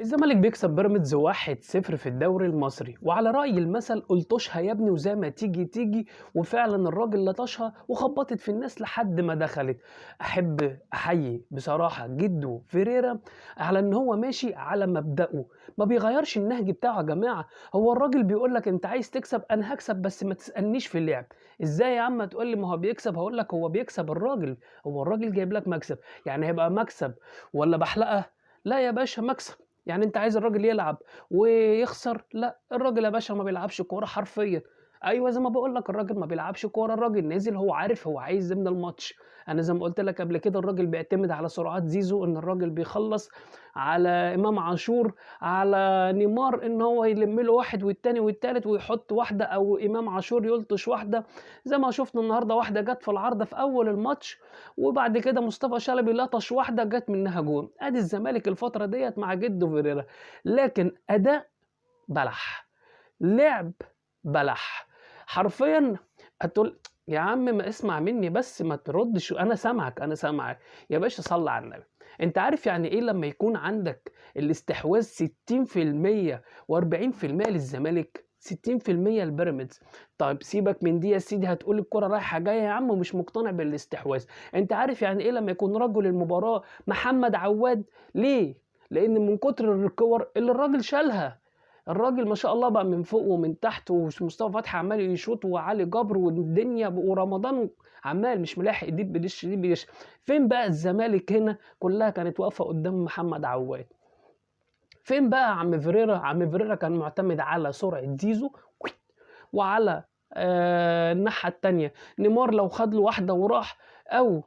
الزمالك بيكسب بيراميدز 1-0 في الدوري المصري، وعلى رأي المثل قلطشها يا ابني وزي ما تيجي تيجي، وفعلا الراجل لطشها وخبطت في الناس لحد ما دخلت. احب احيي بصراحة جدو فيريرا على ان هو ماشي على مبدأه، ما بيغيرش النهج بتاعه يا جماعة. هو الراجل بيقول لك انت عايز تكسب انا هكسب، بس ما تسألنيش في اللعب. ازاي يا عم تقول لي ما هو بيكسب؟ هقول لك هو بيكسب الراجل، هو الراجل جايب لك مكسب، يعني هيبقى مكسب ولا بحلقة؟ لا يا باشا مكسب. يعني انت عايز الراجل يلعب ويخسر؟ لا، الراجل يا باشا ما بيلعبش كورة حرفيا. ايوه زي ما بقول لك الراجل ما بيلعبش كورة، الراجل نازل هو عارف هو عايز من الماتش. انا زي ما قلت لك قبل كده الراجل بيعتمد على سرعات زيزو، ان الراجل بيخلص على امام عاشور على نيمار، ان هو يلم له واحد والتاني والتالت ويحط واحدة، او امام عاشور يلطش واحدة زي ما شفنا النهارده، واحدة جت في العارضة في اول الماتش، وبعد كده مصطفى شلبي لطش واحدة جت منها جون. ادي الزمالك الفترة ديت مع جدو فيريرا، لكن اداء بلح، لعب بلح حرفيا. هتقول يا عم ما اسمع مني بس ما تردش، انا سامعك انا سامعك يا باشا، صلي على النبي. انت عارف يعني ايه لما يكون عندك الاستحواذ 60% و40% للزمالك، 60% لبيراميدز؟ طيب سيبك من دي يا سيدي، هتقول الكرة رايحة جاية يا عم ومش مقتنع بالاستحواذ. انت عارف يعني ايه لما يكون رجل المباراة محمد عواد؟ ليه؟ لان من كتر الكور اللي الراجل شالها، الراجل ما شاء الله بقى من فوق ومن تحت، ومصطفى فتحي عمال يشوط، وعلي جبر والدنيا ورمضان عمال مش ملاحق، دي بدش دي بدش. فين بقى الزمالك هنا؟ كلها كانت واقفة قدام محمد عواد. فين بقى عم فيريرا؟ عم فيريرا كان معتمد على سرعة زيزو وعلى الناحية التانية نيمار لو خد له واحدة وراح، او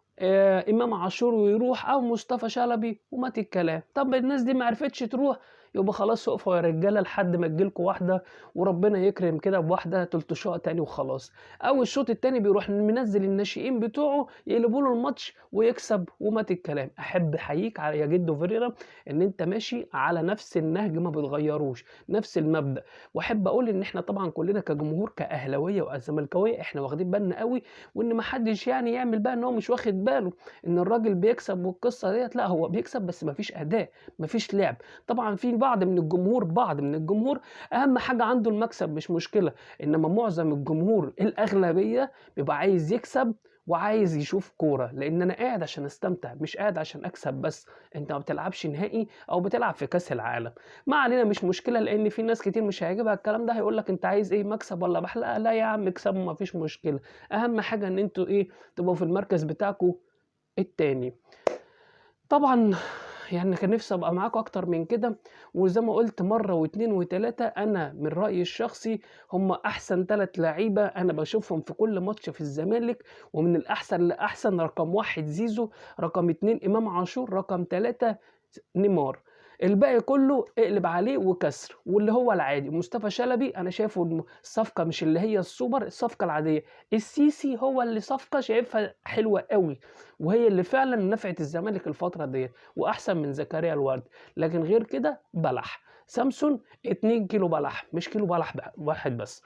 امام عاشور ويروح، او مصطفى شلبي ومات الكلام. طب الناس دي ما عرفتش تروح، يبقى خلاص اقفوا يا رجاله لحد ما تجيلكوا واحدة، وربنا يكرم كده بواحدة تلتشوها تاني وخلاص. او الشوط التاني بيروح منزل الناشئين بتوعه يقلبوا له الماتش ويكسب ومات الكلام. احب احييك على يا جدو فيريرا ان انت ماشي على نفس النهج، ما بتغيروش، نفس المبدا. واحب اقول ان احنا طبعا كلنا كجمهور كاهلاويه وزملكاويه احنا واخدين بالنا قوي، وان ما حدش يعني يعمل بقى ان هو مش واخد باله ان الراجل بيكسب والقصه ديت. لا، هو بيكسب بس ما فيش اداء، ما فيش لعب. طبعا في بعض من الجمهور اهم حاجة عنده المكسب مش مشكلة، انما معظم الجمهور الاغلبية بيبقى عايز يكسب وعايز يشوف كورة، لان انا قاعد عشان استمتع مش قاعد عشان اكسب بس. انت ما بتلعبش نهائي او بتلعب في كاس العالم، ما علينا مش مشكلة، لان في ناس كتير مش هيعجبها الكلام ده، هيقول لك انت عايز ايه، مكسب ولا بحلقة؟ لا يا عم اكسبوا ما فيش مشكلة، اهم حاجة ان انتوا ايه، تبقوا في المركز بتاعكم التاني. طبعا يعني كان نفسي ابقى معاكم اكتر من كده، وزي ما قلت مرة واتنين وتلاتة، انا من رايي الشخصي هم احسن 3 لعيبة انا بشوفهم في كل ماتش في الزمالك، ومن الاحسن لاحسن. رقم 1 زيزو، رقم 2 امام عاشور، رقم 3 نيمار. الباقي كله اقلب عليه وكسر، واللي هو العادي. مصطفى شلبي انا شايفه الصفقة مش اللي هي السوبر، الصفقة العادية. السيسي هو اللي صفقة شايفها حلوة قوي، وهي اللي فعلا نفعت الزمالك الفترة ديت، واحسن من زكريا الورد. لكن غير كده بلح. سامسون 2 كيلو بلح، مش كيلو بلح واحد بس.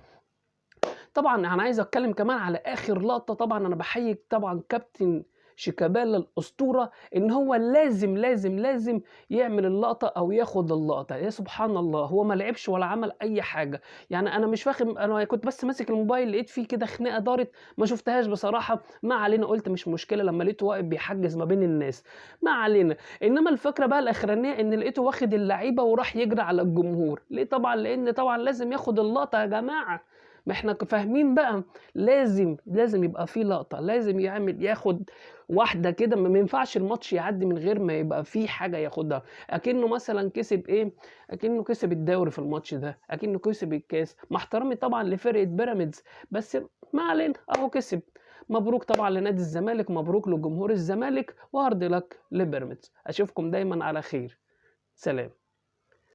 طبعا انا عايز اتكلم كمان على اخر لقطة. طبعا انا بحيي طبعا كابتن شيكابالا الأسطورة، إن هو لازم لازم لازم يعمل اللقطة أو ياخد اللقطة. يا سبحان الله، هو ما لعبش ولا عمل أي حاجة. يعني أنا مش فاهم، أنا كنت بس ماسك الموبايل لقيت فيه كده خناقة دارت، ما شفتهاش بصراحة، ما علينا، قلت مش مشكلة لما لقيته واقف بيحجز ما بين الناس، ما علينا. إنما الفكرة بقى الأخرانية إن لقيته واخد اللعيبة وراح يجري على الجمهور. ليه؟ طبعا لأن طبعا لازم ياخد اللقطة يا جماعة، ما احنا فاهمين بقى، لازم يبقى فيه لقطة، لازم يعمل ياخد واحدة كده، ما ينفعش الماتش يعدي من غير ما يبقى فيه حاجة ياخدها. اكنه مثلا كسب ايه، اكنه كسب الدوري في الماتش ده، اكنه كسب الكاس، مع احترامي طبعا لفرقة بيراميدز، بس ما علينا اهو كسب. مبروك طبعا لنادي الزمالك، مبروك لجمهور الزمالك، وهارد لك لبيراميدز. اشوفكم دايما على خير، سلام.